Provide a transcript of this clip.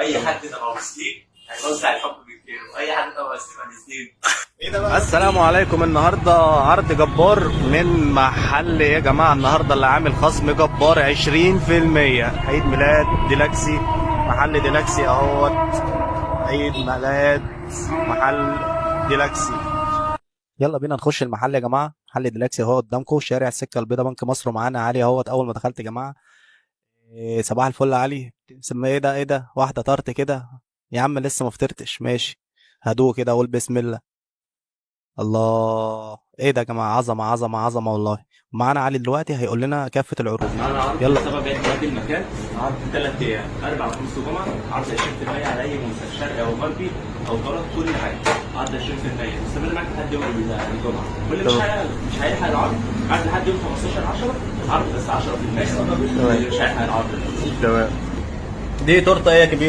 واي حد تبع مسلم هيوزع الحب بالكيلو، واي حد تبع مسلم هنسلم. السلام عليكم. النهارده عرض جبار من محل يا جماعة. النهارده اللي عامل خصم جبار 20%. عيد ميلاد ديلاكسي، محل ديلاكسي اهوت. عيد ميلاد محل ديلاكسي. يلا بينا نخش المحل يا جماعة. محل ديلاكسي اهو قدامكم، شارع السكة البيضاء، بنك مصر. ومعانا علي اهوت. اول ما دخلت يا جماعة إيه، صباح الفل يا علي. سمي ايه ده؟ ايه ده؟ واحدة طرت كده يا عم، لسه ما فطرتش. ماشي، هدوء كده، اقول بسم الله. الله، ايه ده يا جماعه؟ عظمه عظمه عظمه والله. معانا علي دلوقتي هيقول لنا كافة العروض. معانا عرض. يلا. سبب عيد ميلاد المكان، عرض 3 ايام، اربع وخميس وجمعه، عرض 20% على اي منتج شرقي او غربي او طرق، كل حاجة عرض 20%، مستمر معاك لحد يوم الجمعه. واللي مش هيلحق العرض، عرض لحد يوم 15 10، عرض بس 10%، اللي مش هيلحق العرض. تمام. دي تورته ايه يا كبير؟